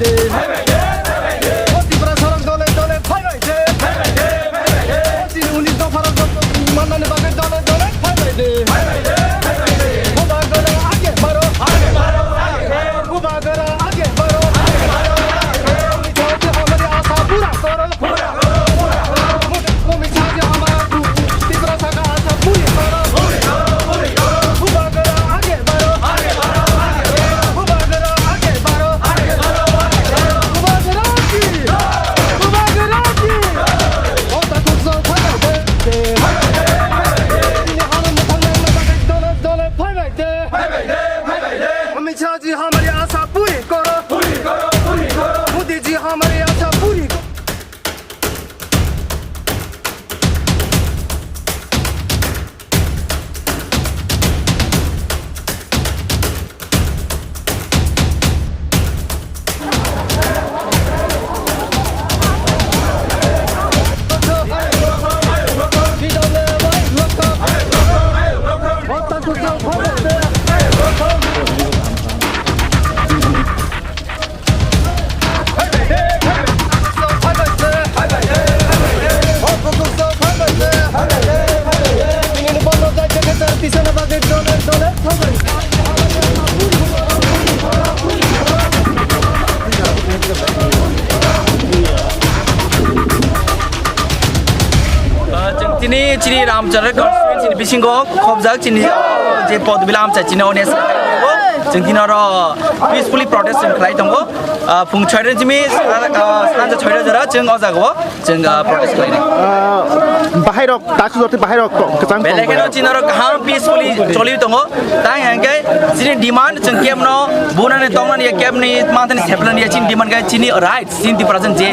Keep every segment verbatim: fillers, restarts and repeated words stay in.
O Tiprasarok dole dole phaibai de. O chini unis dopharok joto mannani bagwi dole dole phaibai de. Bubagra age baro. Bubagra age baro. Hamari asa pura koro. Mumi chaji hamari Tiprasa ka asa puri koro. Bubagra age baro. Bubagra age baro. Bubagra ki. Bubagra ki. O ta kukso phaibai de. Tini hano muthang nang na bagwi dole dole phaibai de. Amit Shah ji hamari asa puri koro. Modi ji hamari asa puri koro. Ah, chwng tini chini Ramchandra constituency ni bisingo khobjak chini je Podbila amchai chini ones chwng tini oro peacefully protest chwng khlai tongo. Ah, phung chhoida simi, ah, sanja chhoida jora chwng o jaga o chwng, ah, protest khlainai. Ah, bahairok, tasu jotwi bahairok to-, kwchang tong Belai kheno bahairok. Chini oro kaham peacefully choli tongo. Tang hwnkhe chini demand chwng kebno bunani tongnani ya kebni manthani seplani ya chini demand khe chini right, chini Tiprasa je,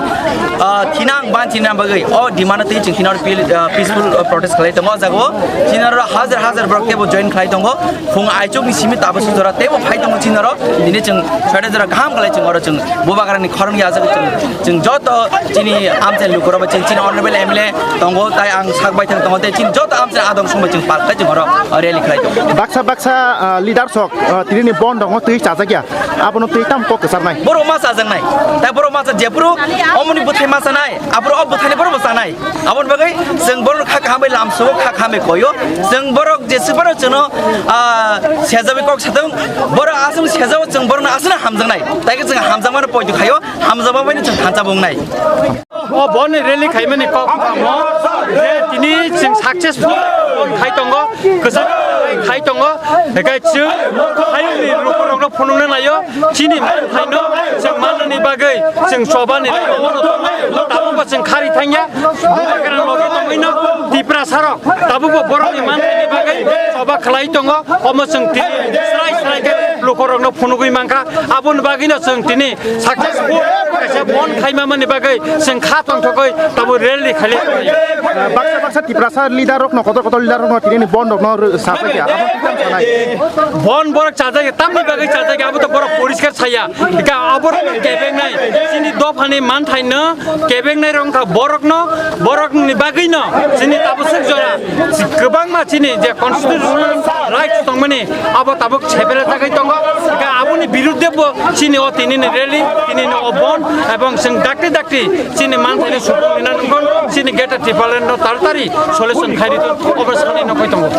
ah, thinang ban chini bagwi o demand twi chwng chini oro pil-, ah, peaceful, ah, protest khlai tongo o jaga o. Chini oro hajar hajar borok teibo join khlai tongo. Phung aichukni simi tabuk sujora teibo phai tongo chini oro. Tini chwng chhoida jora kaham khlai chwng oro chwng Bubagrani khorang ya jaga chwng, chwng joto chini amchai lukurok bai chwng chini honorable M L A tongo, tai ang sak baithang tongo, tei chini joto amchai adong song bai chwng pal khlai chwng oro rally khlai tongo. Baksa baksa, ah, leaders rok, ah, tini ni bon rok no twi chajak ya, abono twi tam kok kwcharnai. Borok ma chajaknai, tai borok ma cha jephuru omoni bwthai ma chanai, aphuru o bwthai ni borok bo chanai. Aboni bagwi chwng borok kha kaham bai lamsao, kha kaham bai koio. Chwng borok jeswk phano chwngno, ah, sejawi kok satung, borok aswk sejao chwng borokno aswkno hamjaknai. Tai khe chwng hamjakmano poito khaio, hamjakma baino chwng thansa bo wngnai. O boni rally khaimani kok tamo je tini chwng successful khai tongo, kwchak khai tongo, ekai chwng hayungni lukurokno phunukna naio. Chini manthaino chwng mannani bagwi chwng chobani tabukbo chwng khari thangya. Bubagrani loge tongwino Tiprasarok tabukbo borokni manthaini bagwi choba khlai tongo. Omo chwng tini srai srai khe lukurokno phunugwi mankha. Aboni bagwino chwng tini successful Kaisa bon khaima mani bagwi chwng kha tongthogwi tabo rally khaili. Baksa baksa Tiprasa leader rokno, kotor kotor leader rokno tini ni bon rokno ro-, sajakya. Abo twi tamo sanai. Bon borok chajakya, tamni bagwi chajakya, abo to borok poriskar saya. Ika abo rok kebengnai, chini dophani manthaino kebengnai rok wngkha borokno, borokni bagwino chini tabuk swk jora kwbangma chini je constitutional rights tongmani abo tabuk sepele jagwi tongo. Ika aboni birudde bo chini o tinini rally, tinini o bon, ebong chwng dakti dakti chini manthaino supung rina nangkon, chini Greater Tipraland no taratari solution khairi ton, obo sanai nokoi tongo.